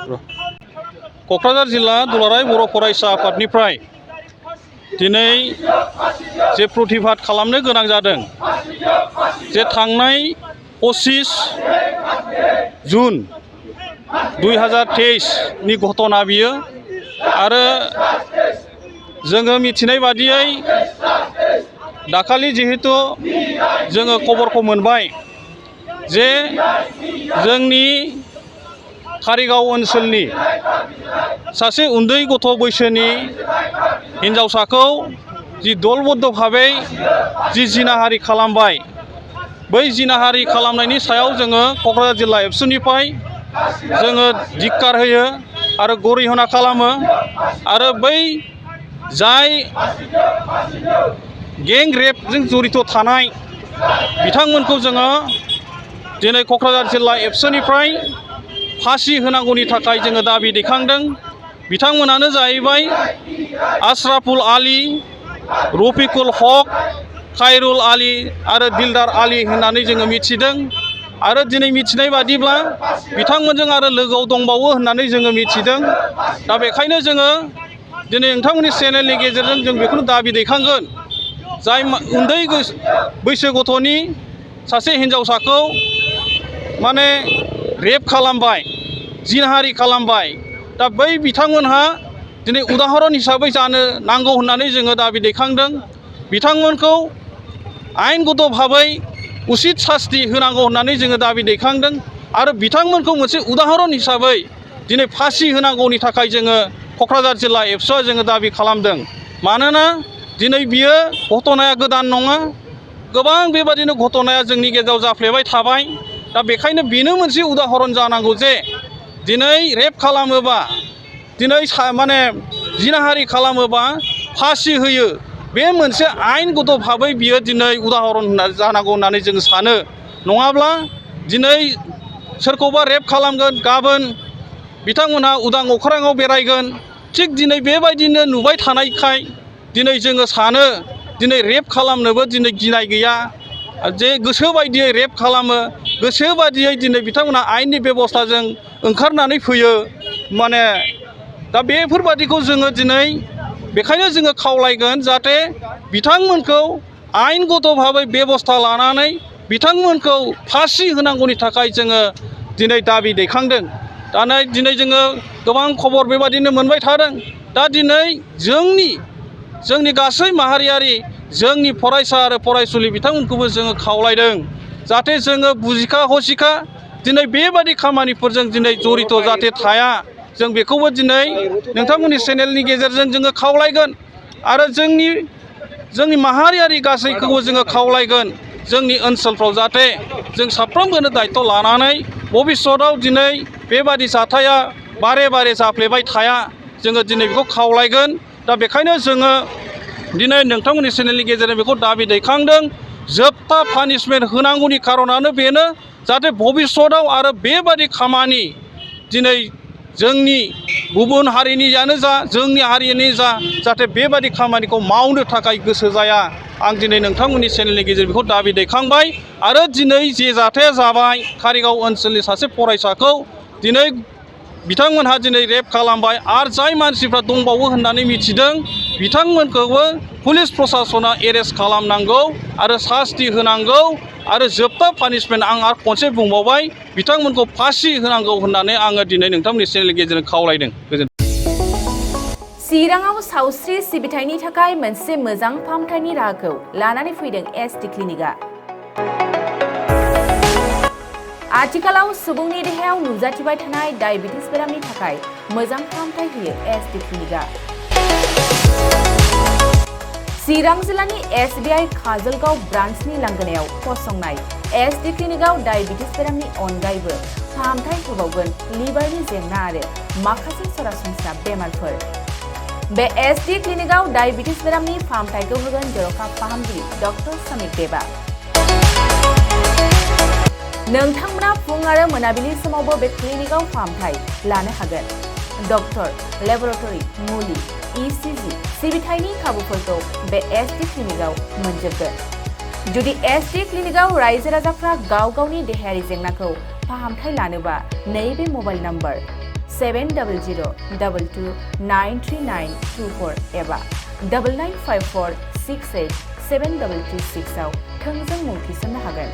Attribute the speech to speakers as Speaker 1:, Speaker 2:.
Speaker 1: क'क्राझार जिल्ला दुलाराय बर' फरायसा आफादनिफ्राय दिनै जे प्रतिबाद खालामनो गोनां जादों जे थांनाय 25 जुन 2023 नि घटना बियो आरो जोङो मिथिनाय बादियै दाखालि जिहेतु जोङो खबरखौ मोनबाय जे जोंनि कारिगाव ओनसोलनि सासे उन्दै गथ' बैसोनि हिन्जावसाखौ जि दलबद्ध भाबै जि जिनाहारि खालामबाय बै जिनाहारि खालामनायनि सायाव जोङो क'क्राझार जिल्ला एबसुनिफ्राय जोङो धिक्कार होयो आरो गरिहना खालामो आरो बै जाय गें रेपजों जड़ित थानाय बिथांमोनखौ जोङो दिनै क'क्राझार जिल्ला एबसुनिफ्राय फासि होनांगौनि थाखाय जोङो दाबि दैखांदों। बिथांमोनानो जाहैबाय आशराफुल आली, रफिकुल हक, खायरुल आली आरो दिलदार आली होननानै जोङो मिथिदों आरो दिनै मिथिनाय बादिब्ला बिथांमोनजों आरो लोगोआव दंबावो होननानै जोङो मिथिदों। दा बेखायनो जोङो दिनै नोंथांमोननि चेनेलनि गेजेरजों जों बेखौनो दाबि दैखांगोन जाय उन्दै बैसो गथ'नि सासे हिन्जावसाखौ माने रेप खालामबाय, जिनाहारि खालामबाय, दा बै बिथांमोनहा दिनै उदाहरन हिसाबै जानो नांगौ होननानै जोङो दाबि दैखांदों। बिथांमोनखौ आयेनगत भाबै उचित सास्ति होनांगौ होननानै जोङो दाबि दैखांदों आरो बिथांमोनखौ मोनसे उदाहरन हिसाबै दिनै फासि होनांगौनि थाखाय जोङो क'क्राझार जिल्ला एबसुआ जोङो दाबि खालामदों। मानोना दिनै बियो घटनाया गोदान नङा, गोबां बेबादिनो घटनाया जोंनि गेजेराव जाफ्लेबाय थाबाय। दा बेखायनो बेनो मोनसे उदाहरन जानांगौ जे दिनै रेप खालामोबा, दिनै माने जिनाहारि खालामोबा फासि होयो, बे मोनसे आयेनगत भाबै बियो दिनै उदाहरन जानांगौ होननानै जों सानो। नङाब्ला दिनै सोरखौबा रेप खालामगोन, गाबोन बिथांमोनहा उदां अख्राङाव बेरायगोन। थिग दिनै बेबायदिनो नुबाय थानायखाय दिनै जोङो सानो दिनै रेप खालामनोबो दिनै गिनाय गैया, जे गोसो बायदियै रेप खालामो, गोसो बायदियै दिनै बिथांमोनहा आयेननि बेबस्थाजों ओंखारनानै फैयो। माने दा बेफोरबादिखौ जोङो दिनै बेखायनो जोङो खावलायगोन जाहाथे बिथांमोनखौ आयेनगत भाबै बेबस्था लानानै बिथांमोनखौ फासि होनांगौनि थाखाय जोङो दिनै दाबि दैखांदों। दा दिनै जोङो गोबां खबर बेबादिनो मोनबाय थादों। दा दिनै जोंनि गासै माहारियारि जोंनि फरायसा आरो फरायसुलि बिथांमोनखौबो जोङो खावलायदों जाहाथे जोङो बुजिखा हसिखा दिनै बेबादि खामानिफोरजों दिनै जड़ित जाहाथे थाया, जों बेखौबो दिनै नोंथांमोननि चेनेलनि गेजेरजों जोङो खावलायगोन आरो जोंनि माहारियारि गासैखौबो जोङो खावलायगोन जोंनि ओनसोलफ्राव जाहाथे जों साफ्रोमबोनो दायथ' लानानै भबिष्यतआव दिनै बेबादि जाथाया बारे बारे जाफ्लेबाय थाया, जोङो दिनै बेखौ खावलायगोन। दा बेखायनो जोङो दिनै नोंथांमोननि चेनेलनि गेजेरजों बेखौ दाबि दैखांदों। जोबथा पानिशमेन्ट होनांगौनि खारनानो बेनो जाहाथे भबिष्यतआव आरो बेबादि खामानि दिनै जोंनि गुबुन हारिनियानो जा जोंनि हारिनि जा जाहाथे बेबादि खामानिखौ मावनो थाखाय गोसो जाया। आं दिनै नोंथांमोननि चेनेलनि गेजेरजों बेखौ दाबि दैखांबाय आरो दिनै जे जाथाया जाबाय कारिगाव ओनसोलनि सासे फरायसाखौ दिनै बिथांमोनहा दिनै रेप खालामबाय आरो जाय मानसिफ्रा दंबावो होननानै मिथिदों बिथांमोनखौबो पुलिस प्रसासना एरेस्ट खालामनांगौ आरो सास्ति होनांगौ आरो जोबथा पानिशमेन्ट आं आरो खनसे बुंबावबाय बिथांमोनखौ फासि होनांगौ होननानै आङो दिनै नोंथांमोननि चेनेलनि गेजेरजों खावलायदों।
Speaker 2: चिराङाव सावस्रि सिबिथायनि थाखाय मोनसे मोजां फाहामथायनि राहाखौ लानानै फैदों एसटि क्लिनिकआ। आथिखालाव सुबुंनि देहायाव नुजाथिबाय थानाय डायबिटिस बेरामनि थाखाय मोजां फाहामथाय होयो एसटि क्लिनिकआ। चिरां जिल्लानि SBI काजलगाव ब्रान्चनि लांगोनायाव फसंनाय एसटि क्लिनिकआव डायबिटिस बेरामनि अनगायैबो फाहामथाय होबावगोन लिभारनि जेंना आरो माखासे सरासनस्रा बेमारफोर। बे एसटि क्लिनिकआव डायबिटिस बेरामनि फाहामथायखौ होगोन जर'खा फाहामगिरि डक्टर समिक देबा। नोंथांमोना फुं आरो मोनाबिलि समावबो बे क्लिनिकआव फाहामथाय लानो हागोन। डक्टर, लेबरेटरि, मुलि, ECG सिबिथायनि खाबुफोरखौ बे एसटि क्लिनिकआव मोनजोबगोन। जुदि एसटि क्लिनिकआव रायजो राजाफ्रा गाव गावनि देहायारि जेंनाखौ फाहामथाय लानोबा नैबे मबाइल नम्बर 7002293924 एबा 9954687226 आव थोंजों मुं थिसननो हागोन।